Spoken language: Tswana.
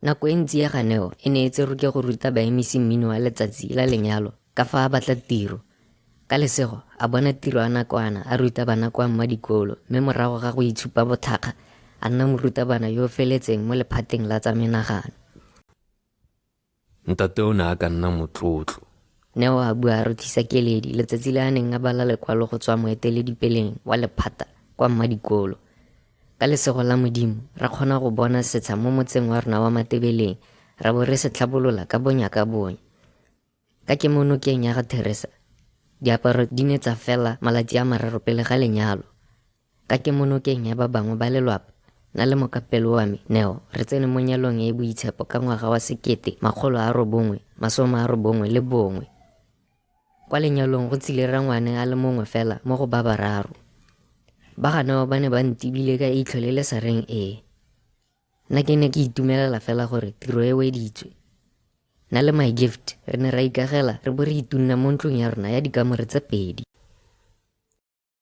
Nako e ntsi ya ga Neo e ne e tserwe ke go ruta baemisi mmino wa letsatsi la lenyalo ka fa a batla tiro. Ka lesego, a bona tiro ya nakwana a ruta bana kwa mmadikolo mme morago ga go itshupa bothakga, a nna morutabana yo o feletseng mo lephateng la tsa menagano. Ntate o ne a ka nna motlotlo. Neo a bua a rothisa keledi letsatsi le a neng a bala lekwalo go tswa moeteledipeleng wa lephata kwa mmadikolo. Ka lesego la Modimo, ra kgona go bona setsha mo motseng wa rona wa Matebeleng ra bo re se tlhabolola ka bonya ka bonya. Ka kemonokeng ya ga Theresa, diaparo di ne tsa fela malatsi a mararo pele ga lenyalo. Ka kemonokeng ya ba bangwe ba lelwapa, nna le mokapelo wa me, Neo, re tsene mo nyalong e e boitshepo ka ngwaga wa 1991. Kwa lenyalong go tsile rangwane a le mongwe fela mo go ba bararo. Ba ga Neo ba ne ba ntibile ka eitlho le le sa reng ee. Nna ke ne ke itumelela fela gore tiro e weditswe. Nna le My Gift re ne ra ikagela re bo re itunna mo ntlong ya rona ya dikamore tse pedi.